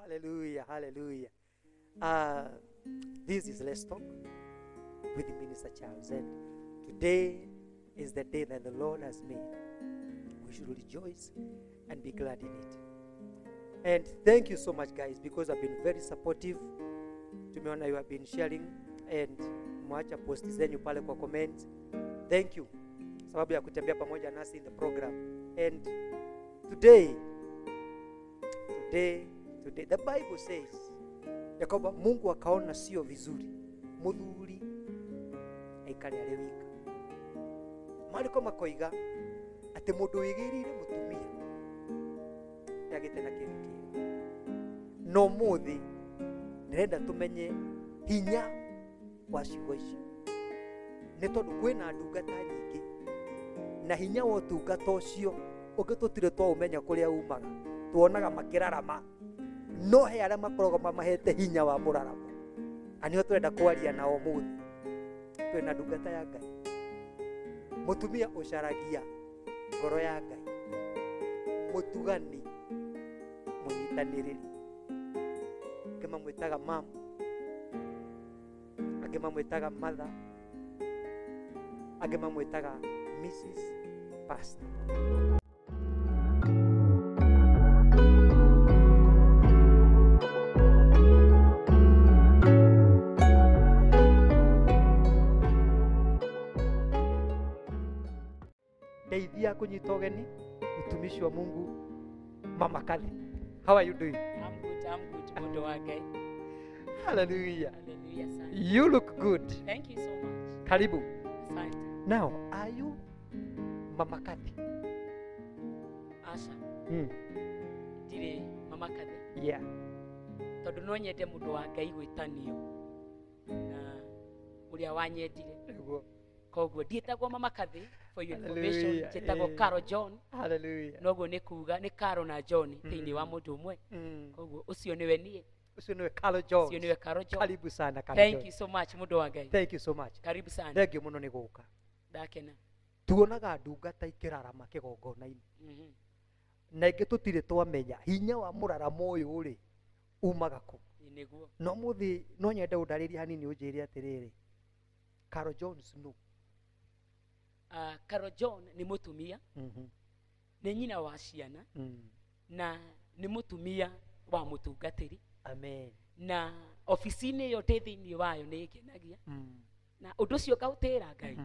Hallelujah, hallelujah. This is Let's Talk with Minister Charles, and today is the day that the Lord has made. We should rejoice and be glad in it. And thank you so much, guys, because I've been very supportive. Tumeona you have been sharing and mwacha post zenyu pale kwa comment. Thank you sababu ya kutembea pamoja nasi in the program. And today, the Bible says ya kwamba Mungu akaona sio vizuri muthuri aikare arĩ wika. Maandĩko makoiga atĩ mũndũ wĩgĩrĩire mũtumia nĩagĩte na kĩndũ kĩega. No ũmũthĩ ndĩrenda tũmenye hinya wa ciugo icio, nĩ tondũ kwĩna ndungata nyingĩ na hinya wa ũtungata ũcio ũngĩ tũtirĩ twaũmenya kũrĩa umaga, tuonaga makĩrarama, no he arĩa makoragwo mamahete hinya wa mũraramo, na nĩo tũrenda kwaria nao ũmũthĩ. Twĩna ndungata ya Ngai, mũtumia ũcaragia ngoro ya Ngai, mũtugani, mũnyitanĩrĩri. Angĩ mamwĩtaga mama, angĩ mamwĩtaga mother, angĩ mamwĩtaga Mrs. Pastor. Ndeithia kunyita ũgeni mtumishi wa Mungu Mama Kathy. How are you doing? I'm good, Mundu wa Ngai. Hallelujah. Hallelujah sana. You look good. Thank you so much. Karibu. Asante. Now, are you Mama Kathy? Asha. Ndirĩ Mama Kathy. Yeah. Tondũ no nyende mũndũ wa Ngai gwĩtanio na ũrĩa wanyendire. Nĩguo. Koguo ndiĩtagwo Mama Kathy, for your information, Hallelujah. njĩtagwo Carol John. Hallelujah. Noguo nĩ kuga nĩ Carol na John thĩinĩ wa mũndũ ũmwe. Koguo ũcio nĩwe niĩ. Ũcio nĩwe Carol John. Ũcio nĩwe Carol John. Karibu sana Carol Thank John. you so much mũndũ wa Ngai. Thank you so much. Karibu sana. Thank you mũno nĩ gũka. Ndakena. Tuonaga ndungata ikĩrarama kĩgongona-inĩ. Na ingĩ tũtirĩ twamenya hinya wa mũraramo ũyũ rĩ umaga kũ. Nĩguo. No mũthĩ no nyende ũndarĩrie hanini ũnjĩre atĩrĩrĩ, Carol Jones nũ? Carol John nĩ mũtumia, nĩ nyina wa ciana, na nĩ mũtumia wa mũtungatĩri. Amen. Na obici-inĩ ĩyo ndĩ thĩinĩ wayo nĩ ĩngenagia. Na ũndũ ũcio ngaũtĩĩra Ngai,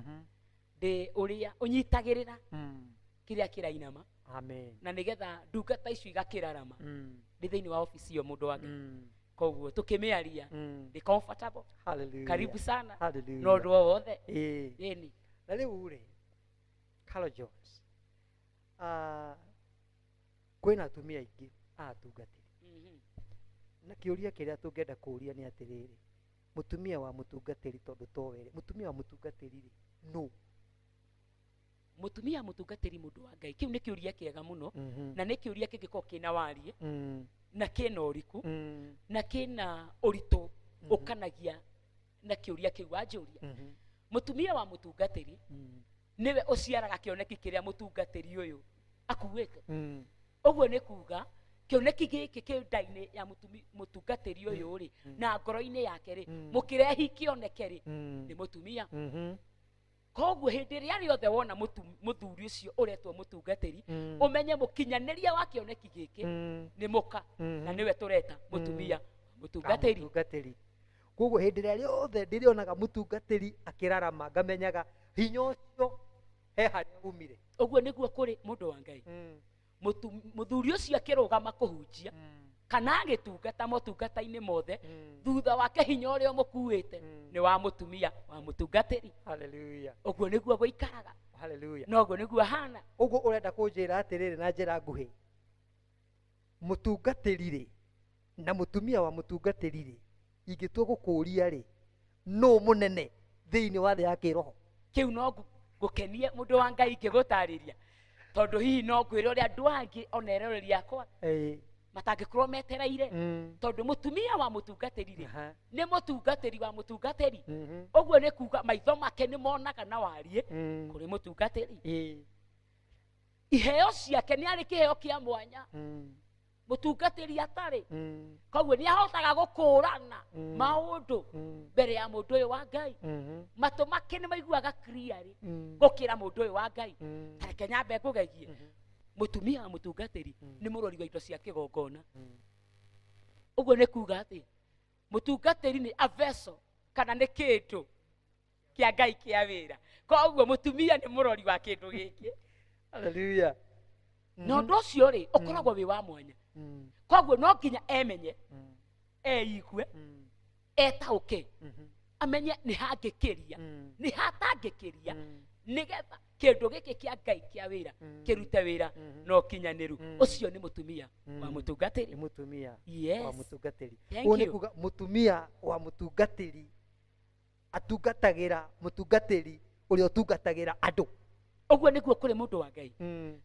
ndĩ ũrĩa ũnyitagĩrĩra kĩrĩa kĩrainama. Amen. Na nĩgetha ndungata icio igakĩrarama, ndĩ thĩinĩ wa obici ĩyo mũndũ wa Ngai. Koguo tũkĩmĩaria ndĩ comfortable. Hallelujah. Karibu sana. Hallelujah. No ũndũ o wothe. Ĩni. Na rĩu rĩ, Carol Jones, kwĩna atumia aingĩ a atungatĩri. Na kĩũria kĩrĩa tũngĩenda kũũria nĩ atĩrĩrĩ, mũtumia wa mũtungatĩri, tondũ towe rĩ, mũtumia wa mũtungatĩri rĩ nũ? Mũtumia wa mũtungatĩri mũndũ wa Ngai, kĩu nĩ kĩũria kĩega mũno, na nĩ kĩũria kĩngĩkorwo kĩna wariĩ, na kĩna ũriku, na kĩna ũritũ ũkanagia na kĩũria kĩu wanjũria. Mũtumia wa mũtungatĩri nĩwe ũciaraga kĩoneki kĩrĩa mũtungatĩri ũyũ akuĩte. Ũguo nĩ kuga kĩoneki gĩkĩ kĩ nda-inĩ ya mũtungatĩri ũyũ rĩ, na ngoro-inĩ yake rĩ, mũkĩrehi kĩoneke rĩ, nĩ mũtumia. Koguo hĩndĩ ĩrĩa rĩothe wona mũthuri ũcio ũretwo mũtungatĩri, ũmenye mũkinyanĩria wa kĩoneki gĩkĩ nĩ mũka, na nĩwe tũreta mũtumia mũtungatĩri. Mũtungatĩri. Koguo hĩndĩ ĩrĩa rĩothe ndĩrĩonaga mũtungatĩri akĩrarama, ngamenyaga hinya ũcio he harĩa umire. Ũguo nĩguo kũrĩ mũndũ wa Ngai. Mũthuri ũcio akĩrũgama kũhunjia kana agĩtungata motungata-inĩ mothe, thutha wake hinya ũrĩa ũmũkuĩte nĩ wa mũtumia wa mũtungatĩri. Hallelujah. Ũguo nĩguo gũikaraga. Hallelujah. Na ũguo nĩguo ahana. Ũguo ũrenda kũnjĩra atĩrĩrĩ na njĩra nguhĩ, mũtungatĩri rĩ na mũtumia wa mũtungatĩri rĩ, ingĩtua gũkũũria rĩ, nũ mũnene thĩinĩ wa thĩ ya kĩroho? Kĩu no ngũkenie mũndũ wa Ngai ngĩgũtarĩria, tondũ hihi no ngwĩre ũrĩa andũ angĩ ona eroreri akwa matangĩkorwo metereire, tondũ mũtumia wa mũtungatĩri rĩ nĩ mũtungatĩri wa mũtungatĩri. Ũguo nĩ kuga maitho make nĩ monaga na wariĩ kũrĩ mũtungatĩri. Iheo ciake nĩ arĩ kĩheo kĩa mwanya. Mũtungatĩri atarĩ. Koguo nĩ ahotaga gũkũrana maũndũ mbere ya mũndũ ũyũ wa Ngai. Matũ make nĩ maiguaga clearly gũkĩra mũndũ ũyũ wa Ngai. Ta reke nyambe ngũgegie. Mũtumia wa mũtungatĩri nĩ mũrori wa indo cia kĩgongona. Ũguo nĩ kuga atĩ mũtungatĩri nĩ a vessel kana nĩ kĩndũ kĩa Ngai kĩa wĩra. Koguo mũtumia nĩ mũrori wa kĩndũ gĩkĩ. Hallelujah. Na ũndũ ũcio rĩ ũkoragwo wĩ wa mwanya. Koguo no nginya emenye, eigue, etaũke, amenye nĩ hangĩkĩria, nĩ hatangĩkĩria, nĩgetha kĩndũ gĩkĩ kĩa Ngai kĩa wĩra kĩrute wĩra na ũkinyanĩru. Ũcio nĩ mũtumia wa mũtungatĩri. Nĩ mũtumia Yes. wa mũtungatĩri. Thank Ũguo nĩ you. kuga mũtumia wa mũtungatĩri atungatagĩra mũtungatĩri ũrĩa ũtungatagĩra andũ. Ũguo nĩguo kũrĩ mũndũ wa Ngai.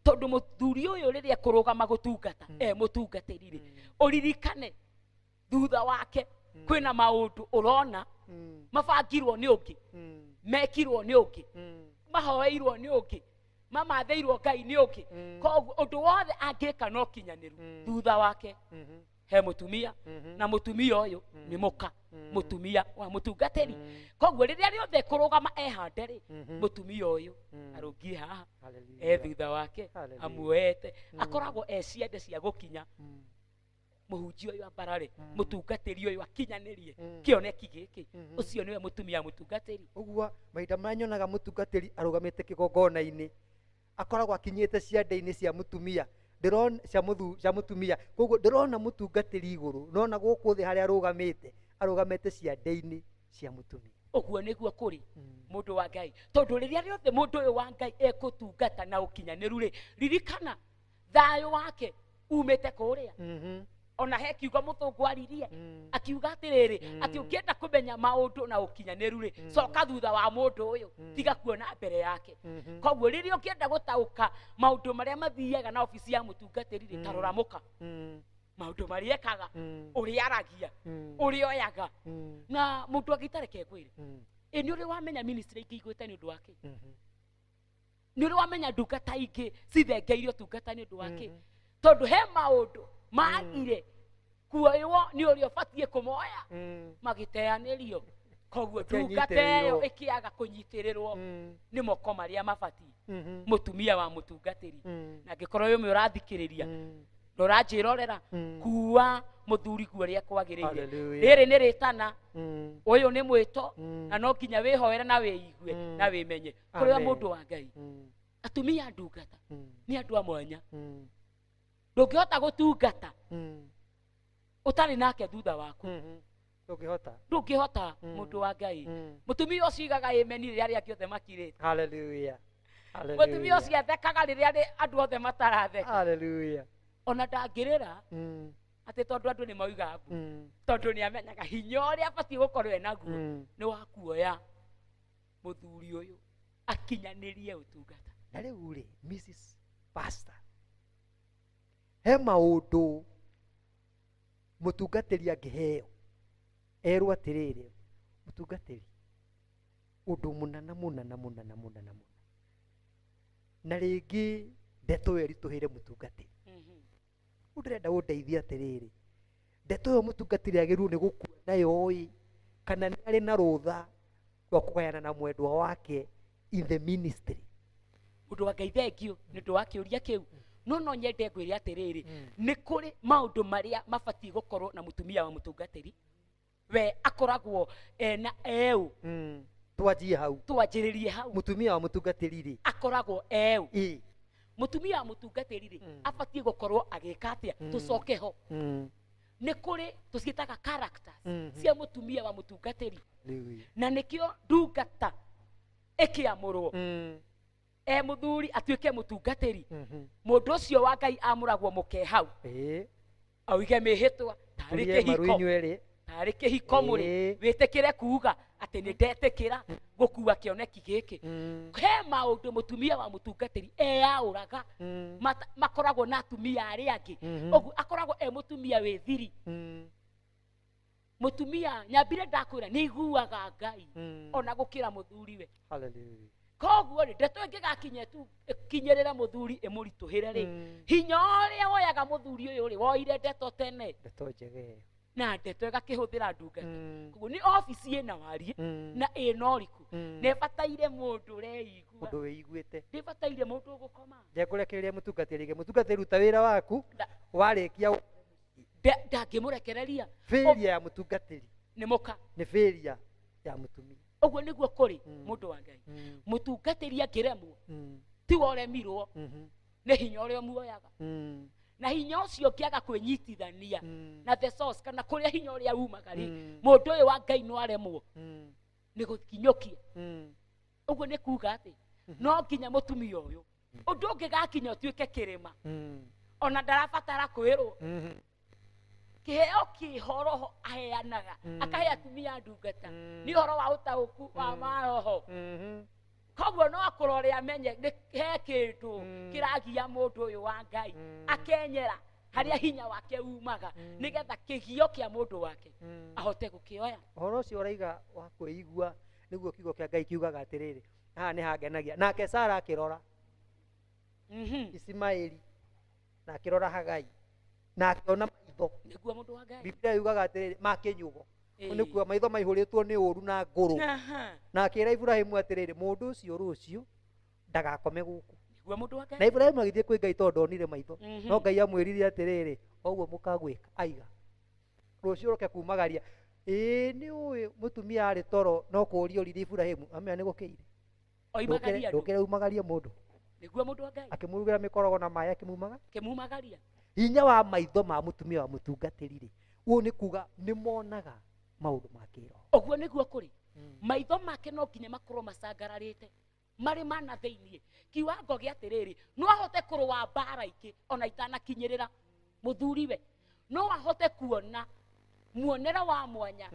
Tondũ mũthuri ũyũ rĩrĩa ekũrũgama gũtungata, e mũtungatĩri rĩ, ũririkane thutha wake kwĩna maũndũ ũrona mabangirwo nĩ ũngĩ, mekirwo nĩ ũngĩ, mahoeirwo nĩ ũngĩ, mamathĩirwo Ngai nĩ ũngĩ. Koguo ũndũ wothe angĩka no kinyanĩru thutha wake he mũtumia, na mũtumia ũyũ nĩ mũka, mũtumia wa mũtungatĩri. Koguo rĩrĩa rĩothe kũrũgama ehande rĩ, mũtumia ũyũ arũngiĩ haha, e thutha wake amuoete, akoragwo e ciande cia gũkinya mũhunjia ũyũ ambarare, mũtungatĩri ũyũ akinyanĩrie kĩoneki gĩkĩ. Ũcio nĩwe mũtumia mũtungatĩri. Ũguo mahinda marĩa nyonaga mũtungatĩri arũgamĩte kĩgongona-inĩ akoragwo akinyĩte ciande-inĩ cia mũtumia, ndĩrona cia cia mũtumia. Koguo ndĩrona mũtungatĩri igũrũ, nona gũkũ thĩ harĩa arũgamĩte, arũgamĩte ciande-inĩ cia mũtumia. Ũguo nĩguo kũrĩ mũndũ wa Ngai. Tondũ rĩrĩa rĩothe mũndũ ũyũ wa Ngai ekũtungata na ũkinyanĩru rĩ, ririkana thayũ wake umĩte kũrĩa. Ona he kiugo mũthũngũ aririe, akiuga atĩrĩrĩ, atĩ ũngĩenda kũmenya maũndũ na ũkinyanĩru rĩ, coka thutha wa mũndũ ũyũ, tiga kuona mbere yake. Koguo rĩrĩa ũngĩenda gũtaũka maũndũ marĩa mathiaga na obici ya mũtungatĩri rĩ, ta rora mũka. Maũndũ marĩa ekaga, ũrĩa aragia, ũrĩa oyaga. Na mũndũ angĩtareke ngwĩre, ĩ nĩ ũrĩ wamenya ministry ingĩ igwĩte nĩ ũndũ wake? Nĩ ũrĩ wamenya ndungata ingĩ cithengeire ũtungata nĩ ũndũ wake? Tondũ he maũndũ magire kuoywo nĩ ũrĩa ũbatiĩ kũmoya, magĩteanĩrio. Koguo ndungata ĩyo ĩkĩaga kũnyitĩrĩrwo nĩ moko marĩa mabatiĩ, mũtumia wa mũtungatĩri. Na angĩkorwo ũyũ ũmwe ũrathikĩrĩria, na ũranjĩrorera, kuua mũthuri guo ũrĩa kwagĩrĩire. Rĩrĩ nĩ rĩtana, ũyũ nĩ mwĩto, na no nginya wĩhoere na wĩigue na wĩmenye. Kũrĩ mũndũ wa Ngai, atumia ndungata nĩ andũ a mwanya. Ndũngĩhota gũtungata ũtarĩ nake thutha waku. Ndũngĩhota. Ndũngĩhota mũndũ wa Ngai. Mũtumia ũcio igaga ĩmeni rĩrĩa arĩa angĩ othe makirĩte. Hallelujah. Hallelujah. Mũtumia ũcio athekaga rĩrĩa andũ othe mataratheka. Hallelujah. Ona ndangĩrĩra atĩ tondũ andũ nĩ mauga mbu. Tondũ nĩ amenyaga hinya ũrĩa abatiĩ gũkorwo enaguo nĩ wa kuoya mũthuri ũyũ akinyanĩrie ũtungata. Na rĩu rĩ, Mrs. Pastor, he maũndũ mũtungatĩri angĩheo erwo atĩrĩrĩ, mũtungatĩri ũndũ mũna na mũna na mũna na mũna na mũna, na rĩngĩ ndeto ĩyo ĩritũhĩre mũtungatĩri. Rĩu ndĩrenda ũndeithie atĩrĩrĩ, ndeto ĩyo mũtungatĩri agĩrĩirwo nĩ gũkua nayo ĩ, kana nĩ arĩ na rũtha rwa kũgayana na mwendwa wake in the ministry. Ũndũ wa Ngai, thengiũ nĩ ũndũ wa kĩũria kĩu. No no nyende ngwĩre atĩrĩrĩ, nĩ kũrĩ maũndũ marĩa mabatiĩ gũkorwo na mũtumia wa mũtungatĩri. We akoragwo ena eũ. Twanjie hau. Twanjĩrĩrie hau. Mũtumia wa mũtungatĩri rĩ, akoragwo eũ. Mũtumia wa mũtungatĩri rĩ, abatiĩ gũkorwo agĩka atĩa? Tũcoke ho. Nĩ kũrĩ tũciĩtaga characters cia mũtumia wa mũtungatĩri. Na nĩkĩo ndungata ĩkĩamũrwo e mũthuri atuĩke mũtungatĩri, mũndũ ũcio wa Ngai amũragwo mũke hau. Auige mĩhĩtwa tarĩ kĩhiko, tarĩ kĩhiko mũrĩ, wĩtĩkĩre kuuga atĩ nĩ ndetĩkĩra gũkua kĩoneki gĩkĩ. He maũndũ mũtumia wa mũtungatĩri eyaũraga, makoragwo na atumia arĩa angĩ. Ũguo akoragwo e mũtumia wĩ thiri. Mũtumia nyambire ndakwĩra nĩ aiguaga Ngai ona gũkĩra mũthuriwe. Hallelujah. Koguo rĩ ndeto ĩngĩgakinya tu ĩkinyĩrĩre mũthuri ĩmũritũhĩre rĩ, hinya ũrĩa woyaga mũthuri ũyũ rĩ woire ndeto tene, ndeto njega ĩyo, na ndeto ĩgakĩhũthĩra ndungata. Koguo nĩ obici ĩna wariĩ na ĩna ũriku, nĩ ĩbataire mũndũ ũreigua, mũndũ wĩiguĩte, ndĩbataire mũndũ ũgũkoma. Ndekũrekereria mũtungatĩri rĩngĩ, mũtungatĩri ruta wĩra waku, warĩkia ndangĩmũrekereria. Failure ya mũtungatĩri nĩ mũka, nĩ failure ya mũtumia. Ũguo nĩguo kũrĩ mũndũ wa Ngai. Mũtungatĩri angĩremwo tiwe ũremirwo, nĩ hinya ũrĩa ũmuoyaga, na hinya ũcio ũngĩaga kwĩnyitithania na the source kana kũrĩa hinya ũrĩa umaga rĩ, mũndũ ũyũ wa Ngai no aremwo nĩ gũkinyũkia. Ũguo nĩ kuga atĩ no nginya mũtumia ũyũ ũndũ ũngĩgakinya ũtuĩke kĩrĩma, ona ndarabatara kwĩrwo. Kĩheo kĩho roho aheanaga, akahe atumia ndungata, nĩ ũhoro wa ũtaũku wa maroho. Koguo no akũrore amenye nĩ he kĩndũ kĩragia mũndũ ũyũ wa Ngai, akenyera harĩa hinya wake umaga, nĩgetha kĩgio kĩa mũndũ wake ahote gũkĩoya. Ũhoro ũcio ũraiga wa kwĩigua nĩguo kiugo kĩa Ngai kiugaga atĩrĩrĩ, haha nĩ hangenagia. Nake Sara akĩrora Isimaeli, na akĩrora Hagai, na akĩona maitho. Nĩguo mũndũ wa Ngai. Biblia yugaga atĩrĩrĩ, makĩnyugo. Nĩ kuga maitho maihũrĩtwo nĩ ũũru na ngũrũ. Na akĩra Ibrahimu atĩrĩrĩ, mũndũ ũcio rũciũ ndagakome gũkũ. Nĩguo mũndũ wa Ngai. Na Ibrahimu agĩthiĩ kwĩ Ngai tondũ ndonire maitho. No Ngai amwĩrire atĩrĩrĩ, oguo mũkagwĩka aiga rũciũ ũroke kumagaria. Ĩĩ nĩ ũĩ mũtumia arĩ toro no kũũria ũririe Ibrahimu, amenya nĩ gũkĩire. Oimagaria andũ. Ndũkĩre umagarie mũndũ. Nĩguo mũndũ wa Ngai. Akĩmũrugĩra mĩkorogo na maĩ akĩmumaga. Akĩmumagaria. Hinya wa maitho ma mũtumia wa mũtungatĩri rĩ, ũũ nĩ kuga nĩ monaga maũndũ ma kĩroho. Ũguo nĩguo kũrĩ. Maitho make no nginya makorwo macangararĩte marĩ mana thĩiniĩ, kiwango gĩa atĩrĩrĩ, no ahote kũrũa mbara ingĩ ona itanakinyĩrĩra mũthuriwe, no ahote kuona muonere wa mwanya.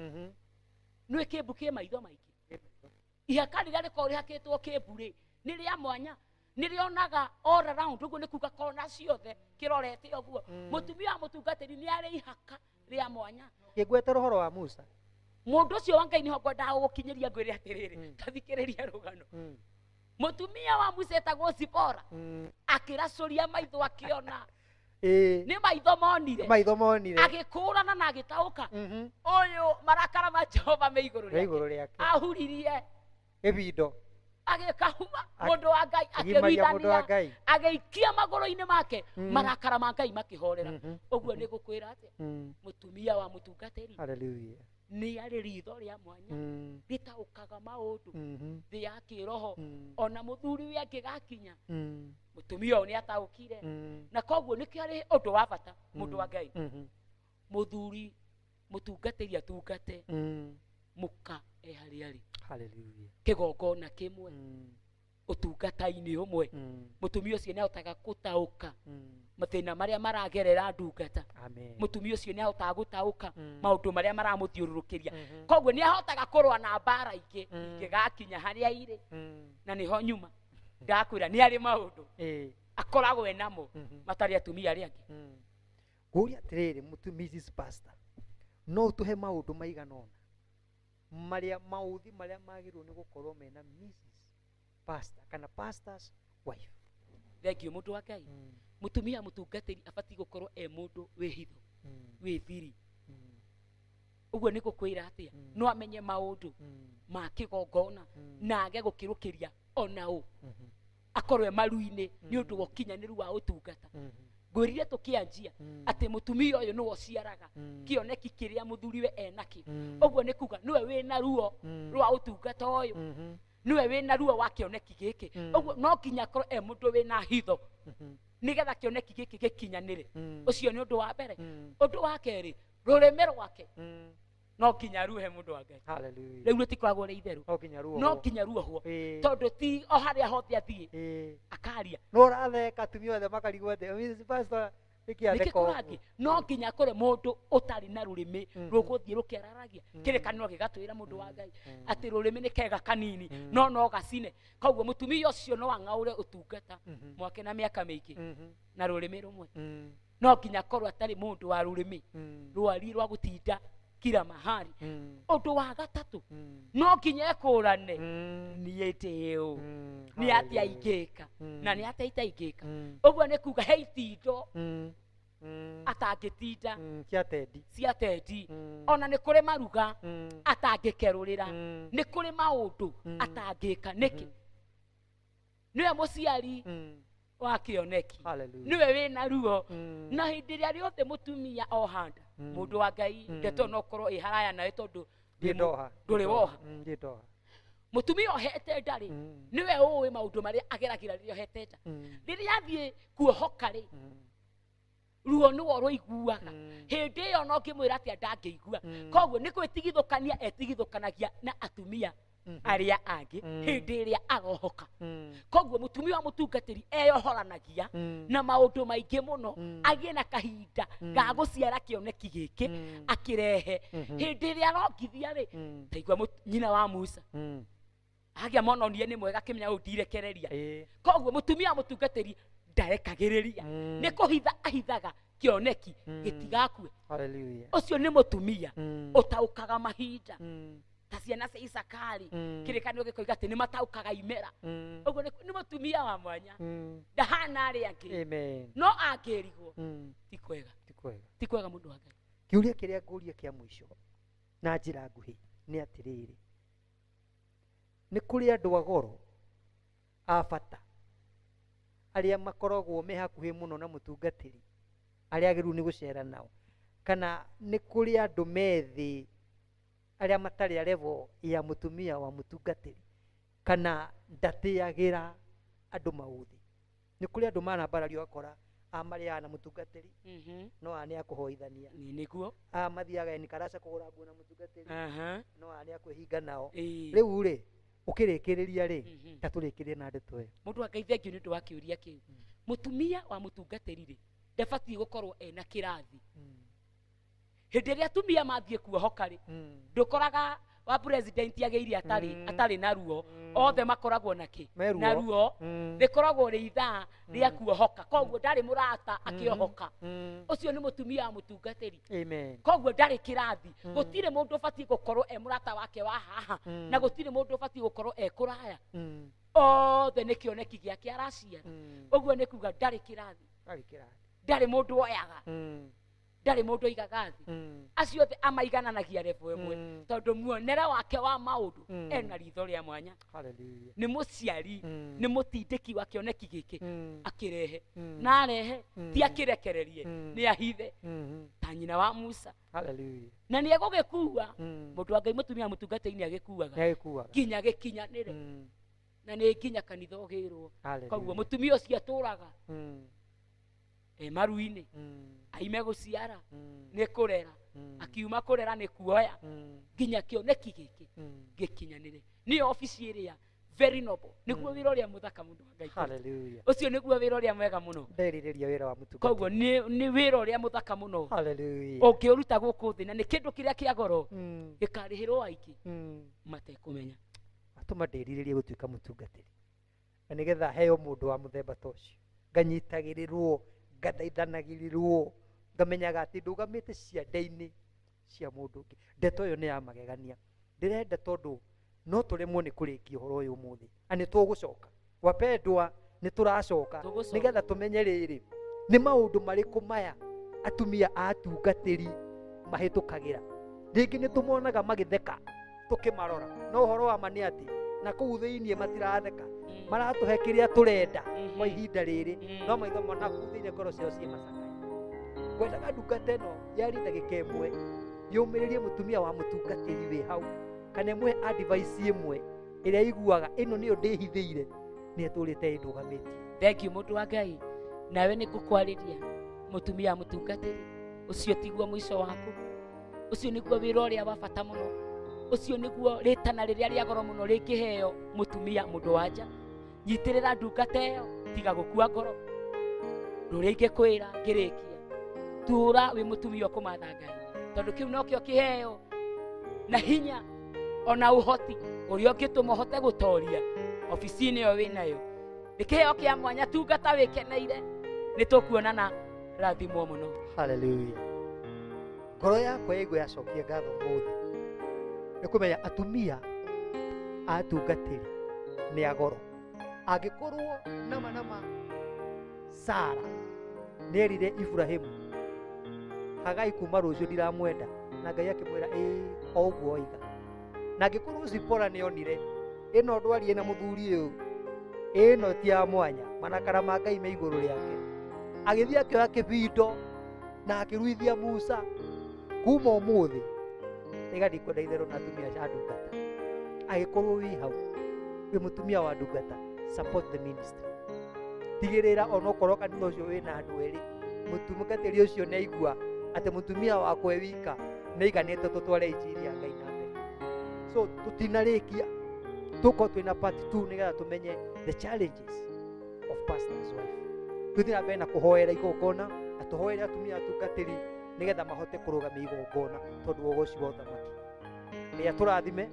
Nĩ kĩmbu kĩ maitho maingĩ. Ihaka rĩrĩa rĩkoragwo rĩhakĩtwo kĩmbu rĩ, nĩ rĩa mwanya, nĩ rĩonaga all around. Ũguo nĩ kuga kona ciothe kĩrorete ũguo. Mũtumia wa mũtungatĩri nĩ arĩ ihaka rĩa mwanya. Kĩngwetera ũhoro wa Musa. Mũndũ ũcio wa Ngai nĩho ngwendaga gũgũkinyĩria ngwĩre atĩrĩrĩ, ta thikĩrĩria rũgano. Mũtumia wa Musa etagwo Zipora, akĩracũria maitho akĩona. Nĩ maitho monire. Maitho monire. Agĩkũrana na agĩtaũka. Ũyũ marakara ma Jehova me igũrũ rĩake. Ahuririe ĩbindo. Agĩkahuma mũndũ wa Ngai, akĩruithania, agĩikia magũrũ-inĩ make, marakara ma Ngai makĩhorera. Ũguo nĩ gũkwĩra atĩa? Mũtumia wa mũtungatĩri Hallelujah. nĩ arĩ ritho rĩa mwanya rĩtaũkaga maũndũ thĩ ya kĩroho. Ona mũthuri we angĩgakinya, mũtumia ũyũ nĩ ataũkire. Na koguo nĩkĩo arĩ ũndũ wa bata mũndũ wa Ngai. Mũthuri mũtungatĩri atungate mũka e harĩa arĩ. Hallelujah. Kĩgongona kĩmwe, ũtungata-inĩ ũmwe. Mũtumia ũcio nĩahotaga gũtaũka mathĩna marĩa maragerera ndungata. Mũtumia ũcio nĩahotaga gũtaũka maũndũ marĩa maramũthiũrũrũkĩria. Koguo nĩahotaga kũrũa na mbara ingĩ ingĩgakinya harĩa irĩ. Na nĩho nyuma ndakwĩra nĩ arĩ maũndũ akoragwo enamo matarĩ atumia arĩa angĩ. Ngũria atĩrĩrĩ, Mrs. Pastor, no ũtũhe maũndũ maigana ũna marĩa maũthi marĩa magĩrĩirwo nĩ gũkorwo mena Mrs. Pastor kana pastor's wife? Thengiũ mũndũ wa Ngai. Mũtumia mũtungatĩri abatiĩ gũkorwo e mũndũ wĩ hitho, wĩ thiri. Ũguo nĩ gũkwĩra atĩa? No amenye maũndũ ma kĩgongona na age gũkĩrũkĩria ona ũ, akorwo e maru-inĩ nĩ ũndũ wa ũkinyanĩru wa ũtungata. Ngwĩrire tũkĩanjia atĩ mũtumia ũyũ nĩwe ũciaraga kĩoneki kĩrĩa mũthuriwe enakĩo. Ũguo nĩ kuga nĩwe wĩna ruo rwa ũtungata ũyũ, nĩwe wĩna ruo wa kĩoneki gĩkĩ. Ũguo no nginya akorwo e mũndũ wĩna hitho nĩgetha kĩoneki gĩkĩ gĩkinyanĩre. Ũcio nĩ ũndũ wa mbere. Ũndũ wa kerĩ, rũrĩmĩ rwake no nginya ruhe mũndũ wa Ngai. Hallelujah. Rĩu rũtikoragwo rĩ itherũ. No nginya ruohwo. Tondũ ti o harĩa hothe athiĩ akaria. No ũratheka atumia othe makarigwo atĩ Mrs. Pastor nĩkĩ atheka ũguo? No nginya akorwo mũndũ ũtarĩ na rũrĩmĩ rũgũthiĩ rũkĩararagia. Kĩrĩkanĩro gĩgatwĩra mũndũ wa Ngai atĩ rũrĩmĩ nĩ kega kanini no no gacine. Koguo mũtumia ũcio no ang'aũre ũtungata mwake na mĩaka mĩingĩ na rũrĩmĩ rũmwe. No nginya akorwo atarĩ mũndũ wa rũrĩmĩ rwari rwa gũtinda Kila mahali. Ũndũ wa gatatũ no nginya ekũrane niĩ ndĩ ũ, nĩ atĩa ingĩka na nĩ atĩa itaingĩka. Ũguo nĩ kuga he itindo atangĩtinda cia tendi, ona nĩ kũrĩ maruga atangĩkerũrĩra, nĩ kũrĩ maũndũ atangĩka. Nĩkĩ? Nĩwe mũciari wa kĩoneki, nĩwe wĩna ruo. Na hĩndĩ ĩrĩa rĩothe mũtumia ohanda, mũndũ wa Ngai, ndeto no korwo ĩ haraya nawe tondũ ndũrĩ woha. Mũtumia ohete nda-rĩ, nĩwe ũĩ maũndũ marĩa ageragĩra rĩrĩa ohete nda. Rĩrĩa athiĩ kuohoka rĩ, ruo nĩwo rũiguaga. Hĩndĩ ĩyo no ngĩmwĩra atĩa ndangĩigua. Koguo nĩ gwĩtigithũkania etigithũkanagia na atumia arĩa angĩ hĩndĩ ĩrĩa arohoka. Koguo mũtumia wa mũtungatĩri eyohoranagia na maũndũ maingĩ mũno, agĩe na kahinda ga gũciara kĩoneki gĩkĩ akĩrehe. Hĩndĩ ĩrĩa arongithia rĩ, taigua nyina wa Musa agĩa mwana onire nĩ mwega akĩmenya ũyũ ndirekereria. Koguo mũtumia wa mũtungatĩri ndarekagĩrĩria, nĩ kũhitha ahithaga kĩoneki gĩtigakue. Ũcio nĩ mũtumia ũtaũkaga mahinda. Ta ciana cia Isakari, kĩrĩkanĩro gĩkoiga atĩ nĩ mataũkaga imera. Ũguo nĩ mũtumia wa mwanya, ndahana arĩa angĩ. No angĩrigwo ti kwega, ti kwega mũndũ wa Ngai. Kĩũria kĩrĩa ngũria kĩa mũico na njĩra nguhĩ nĩ atĩrĩrĩ, nĩ kũrĩ andũ a goro a bata arĩa makoragwo me hakuhĩ mũno na mũtungatĩri, arĩa agĩrĩirwo nĩ gũcera nao, kana nĩ kũrĩ andũ methĩ arĩa matarĩ a level ya mũtumia wa mũtungatĩri, kana ndatĩagĩra andũ maũthĩ? Nĩ kũrĩ andũ manambarario ũgakora a marĩaga na mũtungatĩri, no aya nĩ akũhoithania, nĩguo a mathiaga Enikaraca kũgũra nguo na mũtungatĩri, no aya nĩ akwĩhinga nao. Rĩu rĩ, ũkĩrĩkĩrĩria rĩ, ta tũrĩkĩrĩrie na ndeto ĩyo. Mũndũ wa Ngai, thengiũ nĩ ũndũ wa kĩũria kĩu. Mũtumia wa mũtungatĩri rĩ, ndabatiĩ gũkorwo ena kĩrathi. Hĩndĩ ĩrĩa atumia mathiĩ kuohoka rĩ, ndũkoraga wa president agĩire atarĩ na ruo, othe makoragwo na kĩ? Na ruo. Rĩkoragwo rĩ ithaa rĩa kuohoka. Koguo ndarĩ mũrata akĩohoka. Ũcio nĩ mũtumia wa mũtungatĩri. Koguo ndarĩ kĩrathi. Gũtirĩ mũndũ ũbatiĩ gũkorwo e mũrata wake wa haha, na gũtirĩ mũndũ ũbatiĩ gũkorwo e kũraya. Othe nĩ kĩoneki gĩake araciara. Ũguo nĩ kuga ndarĩ kĩrathi, ndarĩ mũndũ oyaga, ndarĩ mũndũ oigaga thĩ. Acio othe amaigananagia level ĩmwe, tondũ muonere wake wa maũndũ ena ritho rĩa mwanya. Nĩ mũciari, nĩ mũtindĩki wa kĩoneki gĩkĩ akĩrehe, na arehe ti akĩrekererie, nĩ ahithe ta nyina wa Musa. Na nĩ egũgĩkua. Mũndũ wa Ngai, mũtumia mũtungatĩri agĩkuaga nginya gĩkinyanĩre, na nĩ nginya kanitha ũgĩrwo. Koguo mũtumia ũcio atũraga e maru-inĩ, aime gũciara nĩ kũrera, akiuma kũrera nĩ kuoya, nginya kĩoneki gĩkĩ gĩkinyanĩre. Nĩyo obici ĩrĩa very noble, nĩguo wĩra ũrĩa mũthaka mũndũ wa Ngai. Ũcio nĩguo wĩra ũrĩa mwega mũno. Nderirĩria wĩra wa mũtungatĩri. Koguo nĩ wĩra ũrĩa mũthaka mũno ũngĩũruta gũkũ thĩ, na nĩ kĩndũ kĩrĩa kĩa goro gĩkarĩhĩrwo aingĩ matekũmenya. Atũma ndĩrirĩrie gũtuĩka mũtungatĩri, na nĩgetha heo mũndũ wa mũthemba ta ũcio, nganyitagĩrĩrwo, ngathaithanagĩrĩrwo, ngamenyaga atĩ ndũgamĩte ciande-inĩ cia mũndũ ũngĩ. Ndeto ĩyo nĩ ya magegania. Ndĩrenda tondũ no tũremwo nĩ kũrĩkia ũhoro ũyũ ũmũthĩ, na nĩ tũgũcoka. Wapendwa, nĩ tũracoka nĩgetha tũmenye rĩrĩ, nĩ maũndũ marĩkũ maya atumia a atungatĩri mahĩtũkagĩra. Rĩngĩ nĩ tũmonaga magĩtheka tũkĩmarora, no ũhoro wa ma nĩ atĩ na kũu thĩiniĩ matiratheka, maratũhe kĩrĩa tũrenda kwa ihinda rĩrĩ, no maitho mona kũu thĩiniĩ ngoro ciao ciĩ macakaya. Ngwendaga ndungata ĩno yarie ndagĩka ĩmwe yũmĩrĩrie mũtumia wa mũtungatĩri wĩ hau, kana ĩmũhe advice ĩmwe ĩrĩa iguaga ĩno nĩyo ndĩhithĩire, nĩ ĩtũrĩte ĩndũgamĩtie. Thank you mũndũ wa Ngai. Nawe nĩ ngũkwarĩria mũtumia wa mũtungatĩri, ũcio tiguo mũico waku, ũcio nĩguo wĩra ũrĩa wa bata mũno, ũcio nĩguo rĩtana rĩrĩa rĩa goro mũno rĩngĩheo mũtumia mũndũ wa nja. Nyitĩrĩra ndungata ĩyo, tiga gũkua ngoro. Ndũrĩa ingĩkwĩra ngĩrĩkia, tũra wĩ mũtumia ũkũmatha Ngai, tondũ kĩu nokĩo kĩheo na hinya ona ũhoti ũrĩa ũngĩtũma ũhote gũtoria obici-inĩ ĩyo wĩnayo. Nĩ kĩheo kĩa mwanya, tungata wĩkeneire. Nĩ tũkuonana, rathimwo mũno. Hallelujah. Ngoro yakwa yaigua yacokia ngatho ũmũthĩ nĩ kũmenya atumia a atungatĩri nĩ agoro. Angĩkorwo nama nama Sara nĩerire Ibrahimu Hagai kuma rũciũ ndiramwenda, na Ngai akĩmwĩra ĩĩ o ũguo oiga. Na angĩkorwo Zipora nĩonire ĩno ndwari ĩna mũthuri ũyũ ĩno ti ya mwanya, marakara ma Ngai me igũrũ rĩake, agĩthiĩ akĩoya kĩbindo na akĩruithia Musa. Kuma ũmũthĩ rĩga ndikwenda itherũ na atumia a ndungata. Angĩkorwo wĩ hau wĩ mũtumia wa ndungata, support the ministry. Tigĩrĩra onokorwo kanitha ũcio wĩna andũ erĩ, mũtungatĩri ũcio nĩaigua atĩ mũtumia wakwa e wika nĩaiganĩte tũtware injiri ya Ngai na mbere. So tũtinarĩkia, tũkorwo twĩna part 2 nĩgetha tũmenye the challenges of pastor's wife. Tũthiĩ na mbere na kũhoera igongona na tũhoere atumia atungatĩri nĩgetha mahote kũrũgamia igongona tondũ wa ũgoci wa ũthamaki. Ngai atũrathime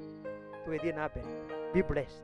tũgĩthiĩ na mbere. Be blessed.